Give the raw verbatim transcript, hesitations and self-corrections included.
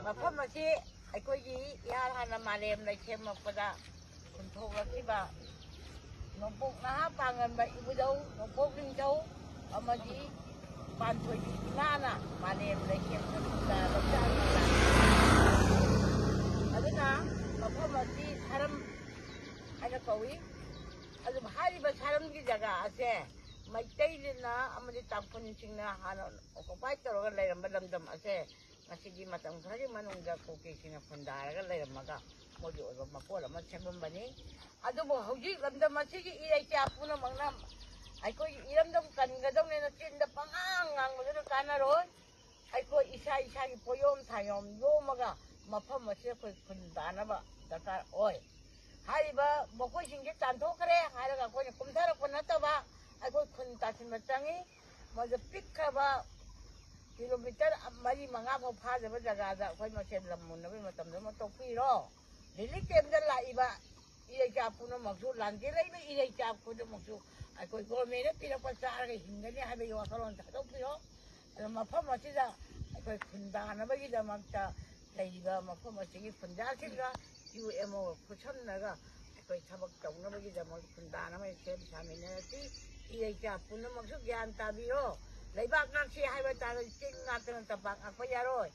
ꯃꯐꯝ ꯑꯁꯤ ꯑꯩꯈꯣꯏꯒꯤ ꯏꯍꯥꯟ ꯍꯥꯟꯅ ꯃꯥꯂꯦꯝ ꯂꯩꯁꯦꯝꯂꯛꯄꯗ ꯈꯨꯟꯊꯣꯛꯂꯛꯈꯤꯕ ꯅꯣꯡꯄꯣꯛ ꯅꯍꯥ ꯄꯥꯡꯉꯟꯕ ꯏꯕꯨꯙꯧ ꯅꯣꯡꯄꯣꯛ ꯅꯤꯡꯊꯧ ꯑꯃꯗꯤ ꯄꯥꯟꯊꯣꯏꯕꯤ ꯏꯃꯥꯅ ꯃꯥꯂꯦꯝ ꯂꯩꯁꯦꯝꯕꯗ ꯂꯧꯖꯍꯟꯕ꯫ ꯑꯗꯨꯅ ꯃꯐꯝ ꯑꯁꯤ ꯁꯥꯔꯝ ꯍꯥꯏꯅ ꯀꯧꯏ꯫ ꯑꯗꯨ ꯍꯥꯏꯔꯤꯕ ꯁꯥꯔꯝꯒꯤ ꯖꯒꯥ ꯑꯁꯦ ꯃꯩꯇꯩꯁꯤꯡꯅ ꯑꯃꯗꯤ ꯇꯥꯡꯈꯨꯜꯁꯤꯡꯅ ꯍꯥꯟꯅ ꯑꯣꯀꯨꯄꯥꯏ ꯇꯧꯔꯒ ꯂꯩꯔꯝꯕ ꯂꯝꯗꯝ ꯑꯁꯦ ꯉꯁꯤꯗꯤ ꯃꯇꯝ ꯈꯔꯒꯤ ꯃꯅꯨꯡꯗ ꯀꯨꯀꯤꯁꯤꯡꯅ ꯈꯨꯟꯗꯥꯔꯒ ꯂꯩꯔꯝꯃꯒ ꯃꯣꯏꯒꯤ ꯑꯣꯏꯕ ꯃꯀꯣꯜ ꯑꯃ ꯁꯦꯝꯂꯝꯕꯅꯤ꯫ ꯑꯗꯨꯕꯨ ꯍꯧꯖꯤꯛ ꯂꯝꯗꯝ ꯑꯁꯤꯒꯤ ꯏꯔꯩꯆꯥ ꯄꯨꯝꯅꯃꯛꯅ ꯑꯩꯈꯣꯏꯒꯤ ꯏꯔꯝꯗꯝ ꯀꯟꯒꯗꯧꯅꯦꯅ ꯆꯤꯟꯗ ꯄꯉꯥꯡ ꯉꯥꯡꯕꯗꯨꯅ ꯀꯥꯟꯅꯔꯣꯏ꯫ ꯑꯩꯈꯣꯏ ꯏꯁꯥ ꯏꯁꯥꯒꯤ ꯄꯣꯌꯣꯝ ꯊꯥꯌꯣꯝ ꯌꯣꯝꯃꯒ ꯃꯐꯝ ꯑꯁꯤꯗ ꯑꯩꯈꯣꯏ ꯈꯨꯟ ꯇꯥꯅꯕ ꯗꯔꯀꯥꯔ ꯑꯣꯏ꯫ ꯍꯥꯏꯔꯤꯕ ꯃꯈꯣꯏꯁꯤꯡꯁꯦ ꯇꯥꯟꯊꯣꯛꯈ꯭ꯔꯦ ꯍꯥꯏꯔꯒ ꯑꯩꯈꯣꯏꯅ ꯀꯨꯝꯊꯔꯛꯄ ꯅꯠꯇꯕ ꯑꯩꯈꯣꯏ ꯈꯨꯟ ꯇꯥꯁꯤꯟꯕ ꯆꯪꯉꯤ꯫ ꯃꯗꯨ ꯄꯤꯛꯈ꯭ꯔꯕ ꯀꯤꯂꯣꯃꯤꯇꯔ ꯃꯔꯤ ꯃꯉꯥ ꯐꯥꯎ ꯐꯥꯗꯕ ꯖꯒꯥꯗ ꯑꯩꯈꯣꯏ ꯃꯁꯦꯟ ꯂꯝ ꯃꯨꯟꯅꯕꯒꯤ ꯃꯇꯝꯗ ꯑꯃ ꯇꯣꯛꯄꯤꯔꯣ꯫ ꯔꯤꯂꯤꯐ ꯀꯦꯝꯞꯇ ꯂꯥꯛꯏꯕ ꯏꯔꯩꯆꯥ ꯄꯨꯝꯅꯃꯛꯁꯨ, ꯂꯥꯟꯖꯦꯜꯂꯛꯏꯕ ꯏꯔꯩꯆꯥ ꯄꯨꯝꯅꯃꯛꯁꯨ ꯑꯩꯈꯣꯏ ꯒꯣꯔꯃꯦꯟꯅ ꯄꯤꯔꯛꯄ ꯆꯥꯔꯒ ꯍꯤꯡꯒꯅꯤ ꯍꯥꯏꯕꯒꯤ ꯋꯥꯈꯜꯂꯣꯟ ꯊꯥꯗꯣꯛꯄꯤꯔꯣ꯫ ꯑꯗꯣ ꯃꯐꯝ ꯑꯁꯤꯗ ꯑꯩꯈꯣꯏ ꯈꯨꯟꯗꯥꯅꯕꯒꯤꯗꯃꯛꯇ ꯂꯩꯔꯤꯕ ꯃꯐꯝ ꯑꯁꯤꯒꯤ ꯈꯨꯟꯖꯥꯁꯤꯡꯒ ꯌꯨ ꯑꯦꯝ ꯑꯣ ꯈꯨꯠꯁꯝꯅꯔꯒ ꯑꯩꯈꯣꯏ ꯊꯕꯛ ꯇꯧꯅꯕꯒꯤꯗꯃꯛ ꯈꯨꯟꯗꯥꯅꯕ ꯁꯦꯝ ꯁꯥꯃꯤꯟꯅꯔꯁꯤ꯫ ꯏꯔꯩꯆꯥ ꯄꯨꯝꯅꯃꯛꯁꯨ ꯒ꯭ꯌꯥꯟ ꯇꯥꯕꯤꯔꯣ꯫ ꯂꯩꯕꯥꯛ ꯉꯥꯛꯁꯤ ꯍꯥꯏꯕ ꯇꯥꯔꯒꯗꯤ ꯆꯤꯡ ꯉꯥꯛꯇꯅ ꯇꯝꯄꯥꯛ ꯉꯥꯛꯄ ꯌꯥꯔꯣꯏ꯫